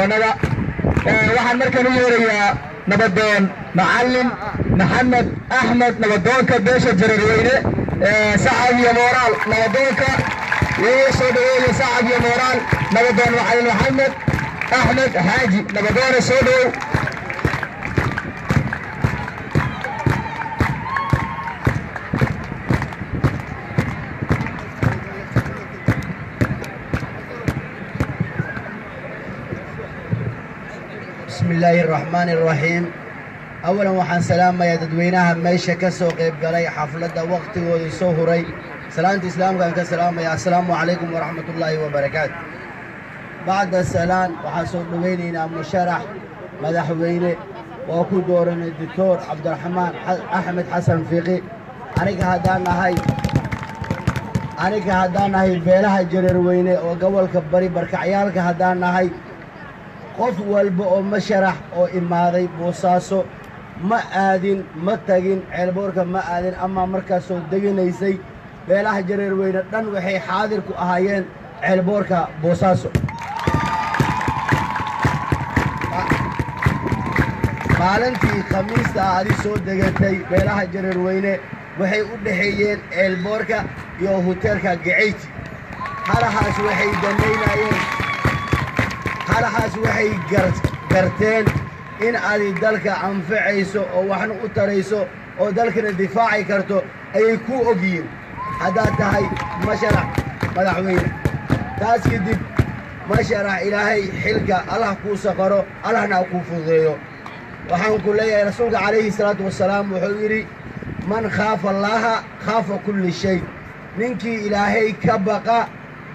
Nabadoonnada waxaan markan u yeerayaa nabadoon Macallin Maxamed Axmed, nabadoonka beesha Jareerweyne. Sacab iyo mooraal nabadoonka ii soo dhaweeye, sacab iyo mooraal nabadoon Macallin Maxamed Axmed Xaaji. Nabadoone, soo dhowow. بسم الله الرحمن الرحيم. أولا waxaan salaamayaa dadweynaha meesha ka soo qayb galay xafladda, waqtigoodii soo huray. Salaanta islaamkaan ka salaamaya: assalaamu calaykum waraxmat ullaahi wabarakaatu. Bacda salaan, waxaan soo dhowaynaynaa musharax madaxweyne waa ku dooranay, Doctor Cabdiraxmaan Axmed Xasan Fiqi. Aniga haddaan nahay beelaha Jareerweyne oo gobolka Bari, barkacyaalka haddaan nahay, qof walba oo masharax oo imaaday Boosaaso ma aadin, ma tagin Ceelboorka, ma aadin ama markaas soo deganaysay, beelaha Jareerweyne dhan waxay xaadir ku ahaayeen Ceelboorka Boosaaso. Maalintii Khamiista ah adi soo degatay, beelaha Jareerweyne waxay u dhexeeyeen Ceelboorka iyo hoteelka Gacayti. Halahaas waxay danaynayeen, halahaas waxay garteen in adi dalka anfacayso oo waxna u tarayso oo dalkana difaaci karto ayay ku ogyihiin haddaad tahay masharax madaxweyne. Taas kadib, masharax, Ilaahay xilka Allah kuu saqaro, Allahna ha kuu fududeeyo. Waxaan ku leeyahay, Rasuulka calayhi salaatu wasalaam wuxuu yidhi: "Man khaafa Allaaha khaafa kulli shay." Ninkii Ilaahay ka baqa,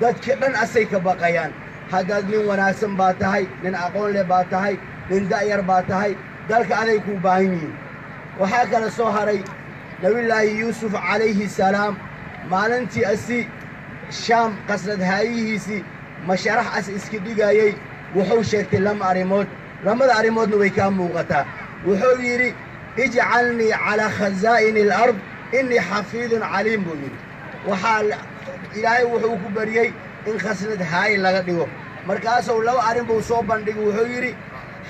dadkii dhan asay ka baqayaan. Haddaad nin wanaagsan baa tahay, nin aqoon leh baa tahay, nin da'yar baa tahay, dalka aday kuu baahan yihiin. Waxaa kale soo haray Nebillaahi Yuusuf calayhi salaam, maalintii asi Shaam qasnad haayihiisii masharax as iska dhigayey, wuxuu sheegtay lama arrimood. Lamada arrimoodna way kaa muuqataa. Wuxuu yidhi: "Ijcalnii calaa khasaa'ini alard, innii xafiidun caliim," buu yidhi. Waxaa Ilaahay wuxuu ku bariyey in khasnad haayi laga dhigo. Markaasuu laba arrin buu soo bandhigay. Wuxuu yidhi: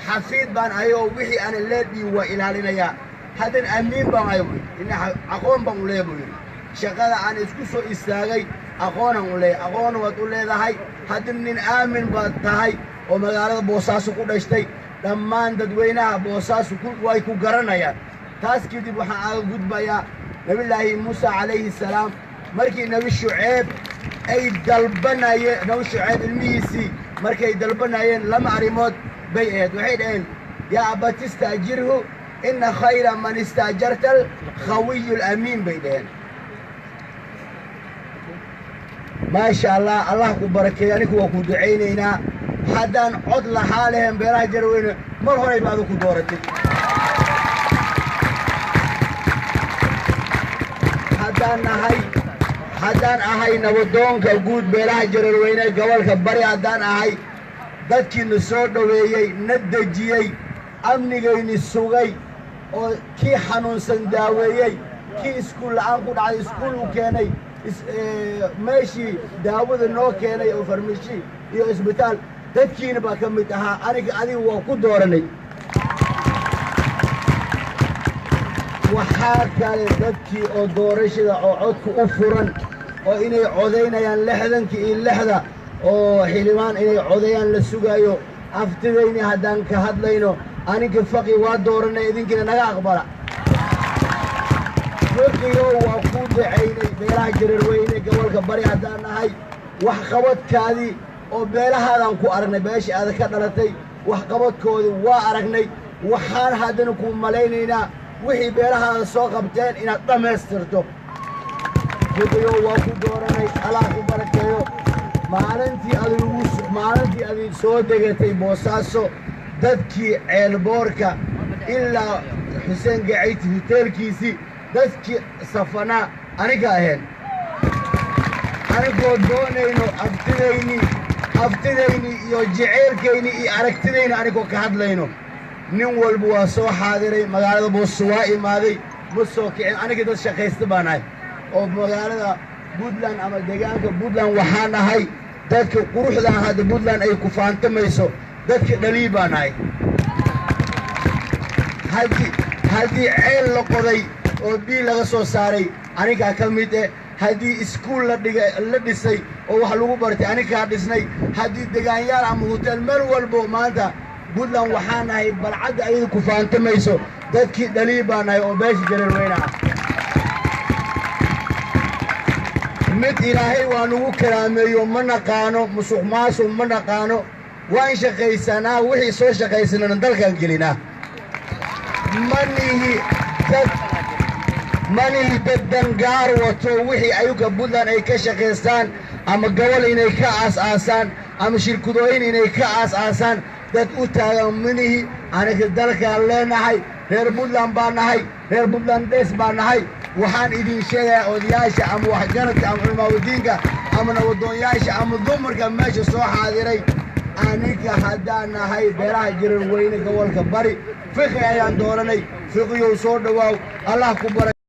"Xafiid baan ayoo wixii ana leedhii waa ilaalinayaa, haddan amiin baan ahay," buu yidhi. Ina aqoon baan u leeya, buu yidhi. Shaqada aan isku soo istaagay aqoonan u leeyahay. Aqoonna waad u leedahay, haddii nin aamin baad tahay oo magaalada Boosaaso ku dhashtay, dhammaan dadweynaha Boosaaso way ku garanayaan. Taas kadib waxaan aaga gudbayaa Nebillaahi Muusa calayhi salaam. Markii Nebi Shuceeb ay dalbanayeen, Nebi Shuceeb ilmihiisii markay dalbanayeen, lama arrimood bay ahayd. Waxay dhaheen: "Yaa abati istaajirhu, inna khayra man istaajarta alqawiyu alamiin," bay dhaheen. Maasha Allah, Allah ku barakeeyo. Anigu waa ku ducaynaynaa. Haddaan cod lahaa lehen beelaha Jarweyne, mar horay ba adu ku dooratay. Haddaan ahay nabadoonka guud beelaha Jareerweyne gobolka Bari, haddaan ahay dadkiina soo dhoweeyey, na dejiyey, amnigayni sugay, oo kii xanuunsan daaweeyey, kii iskuul la'aan ku dhacday iskuul u keenay, meeshii daawada noo keenay oo farmashi iyo isbitaal, dadkiina baa ka mid ahaa. Aniga adiga waa ku dooranay. Waxaa kale dadkii oo doorashada oo codka u furan oo inay codaynayaan 66-da oo xildhibaan inay codeeyaan la sugaayo. Aftidayni haddaan ka hadlayno, aniga Faqi waa dooranay, idinkiina naga aqbala. Fiqiyo, waa ku dacaynay beelaha Jareerweyne gobolka Bari haddaan nahay. Waxqabadkaadii oo beelahaadaan ku aragnay, beesha aada ka dhalatay waxqabadkoodii waa aragnay. Waxaan haddana ku malaynaynaa wixii beelahaada soo qabteen inaad dhammaystirto. Fiqiyo, waa ku dooranay, Allah ku barakeeyo. Maalintii adi soo degatay Boosaaso, dadkii Ceelboorka ilaa Xuseen Gacayti hoteelkiisii dadkii safanaa aniga ahayn, anigoo doonayno aftidayni iyo jeceylkayni iyo aragtidayni anigoo ka hadlayno. Nin walba waa soo xaadiray magaalada Boose, waa imaaday, ma soo kicin. Aniga dad shaqaysta baan ahay oo magaalada Puntland ama deegaanka Puntland waxaan ahay dadka quruxdan hadda Puntland ay ku faantamayso. Dadka dhalii baa nahay. Haddii ceel la qoday oo biil laga soo saaray, anigaa ka mid eh. Haddii iskuul la dhigay, la dhisay oo wax lagu bartay, anigaa dhisnay. Haddii degaanyaal ama hotel meel walbo maanta Puntland, waxaa nahay balcadda ayada ku faantamayso, dadkii dhalii baa nahay oo beesha Jareerweyne ah. Mid Ilaahay waa nagu karaameeyo, ma naqaano musuq maasuq, ma naqaano. Waan shaqaysanaa, wixii soo shaqaysanana dalkaan gelinaa. Ma nihi dad, ma nihi dad dangaar wato. Wixii ayuka Puntland ay ka shaqaystaan ama gobol inay ka aas-aasaan ama shirkadooyin inay ka aas-aasaan dad u taagan ma nihi. Aniga dalkaan leenahay, reer Puntland baa nahay, reer Puntland dhes baa nahay. Waxaan idin sheegayaa, odayaasha ama waxgaradka ama culmaawadiinka ama nabadoonyaasha ama dumarka meesha soo xaadiray, aniga haddaan nahay beelaha Jareerweyne gobolka Bari, Fiqi ayaan dooranay. Fiqiyow, soo dhowaaw, Allah ku baray.